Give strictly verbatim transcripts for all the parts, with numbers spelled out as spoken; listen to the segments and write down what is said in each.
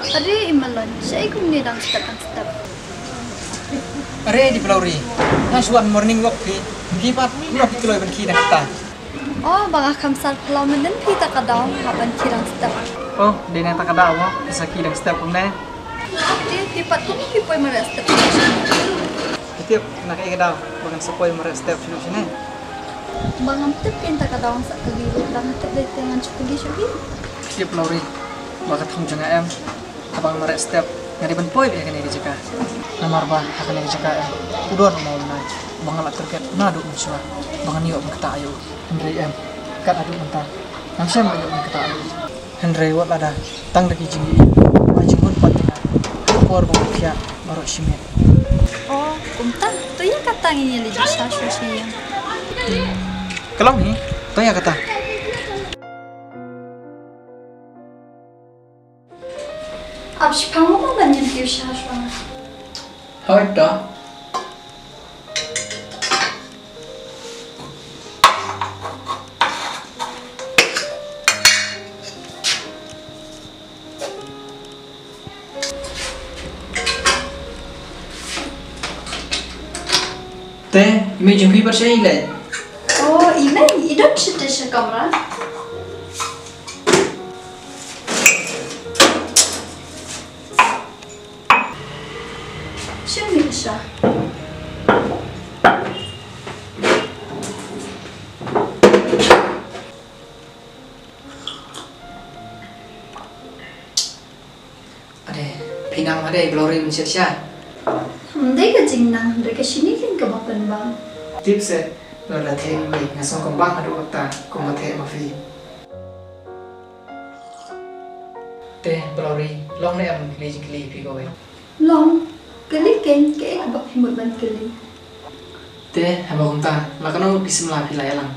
Are i Malon, shaei kumne dang step dang step. Are di Blaurie, nga shu wan morning walk phi, phi pat kumno phi kloi ban khie dang step. Oh, ba nga kham sar phyllaw mynnin phi ta ka daw hap ban khie dang step. Oh, dei na ta ka daw mo, phi sa khie dang step kumne. Te phi pat kumno phi poi mareh step. Phi tip na kaei ka daw ba ngan sa poi mareh step shuh shuh ne? Ba ngam tip kein ta ka daw ngan sa kylli ruh, lada nga tip dei te ngan shu kylli shuh hi. Tip Blaurie, ba ka thong jong nga em, haba nga mareh step nga dei ban poi beit ha kane ka jaka. Namar ba ha kane ka jaka em u don u mawlynnai ba nga la target naduh mynshuwa ba ngan ïoh ban ktah ïa u. Hynrei em, kat haduh mynta ngam shym la ïoh ban ktah ïa u. Hynrei wat lada tang da ki jingïohi, ba jingmut pat ïa nga ha ka por ba nga thiah baroh shi miet. Oh, kumta, to ïa kata ngin ïa leit sha shuwa sha ïing. Ka long hi, to ïa kata. Ap shipang mo ban ïa kiew sha shuwa. Hooid to. Te, i mei jong phi pat shaei leit? Oh, i mei, i don shatei sha kamra. Shim ni sha. Ade, phi nang ma dei Blaurie mynshisha. Ym dei ka jingnang, hynrei ka shini kein kaba pynbang. Tip seh, lada theh i mei nga sngew kaba bang haduh katta kumba theh ma phi. Te Blaurie, long ne em kylli jingkylli phi kawei? Long, kylli kein, kaei kaba phi mut ban kylli. Te haba kumta, la katno ngut ki samla phi la ïalang?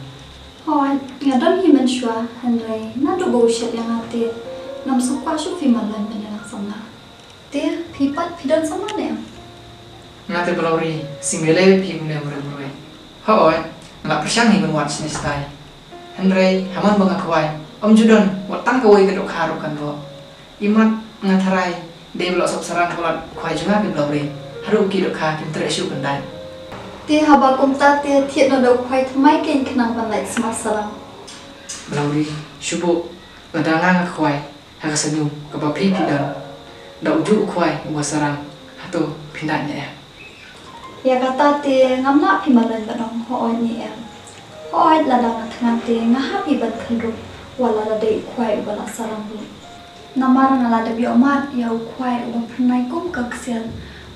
Hooid, nga don hi mynshuwa, hynrei naduh ba u shet ïa nga te ngam sngewkwah shuh phi Malon ban ïalang samla. Te phi pat phi don samla ne em? Nga te Blaurie, sngewlei phi kumne marwei marwei. Hooid, nga la pyrshang hi ban wad shane shatai. Hynrei ha man ba nga khwai, ym ju don wat tang kawei ka dohkha ruh kan bok. Imat nga tharai dei ba la sop sarang palat u khwai jong nga, ki Blaurie. Haduh ki dohkha kim treh shuh ban dait. Te haba kumta te thied noh da u khwai thymmai kein khnang ban lait sma sarang. Blaurie, shu buh, lada nga nga khwai ha ka snieh kaba phi phi don, da u juh u khwai uba sarang, hato phin dait ne em? Ïa kata te ngam lah phi Malon ban ong hooid ne em. Hooid, lada nga thngan te nga hap hi ban kynrup wat lada dei u khwai uba la sarang ruh. Namar nga la dep ïoh mad ïa u khwai uba phyrnai kum ka ksiar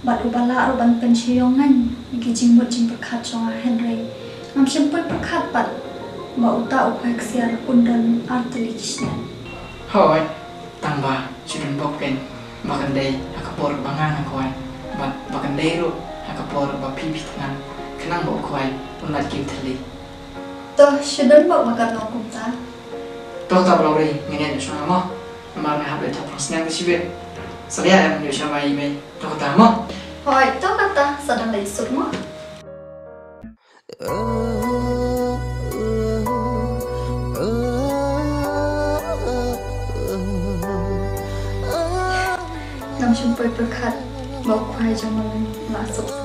bad uba lah ruh ban pynshai ïa nga na ki jingmut jingpyrkhat jong nga, hynrei ngam shym poi pyrkhat pat ba uta u khwai ksiar un don ar tylli ki shñiat. Hooid, tang ba shu don bok kein ba kan dei ha ka por ba nga nga khwai bad ba kan dei ruh ha ka por ba phi phi thngan, khnang ba u khwai un lait kiew thylli. To shu don bok ba kan long kumta. To ta Blaurie, ngin ïaid noh shuwa mo. Namar nga hap leit thok phrang sniang da shibit. Sa ïa em ïoh sha mai i mei. To kata mo. Hooid, to kata, sa dang leit suk mo. Ngam shym poi pyrkhat ba u khwai jong nga la suk sa.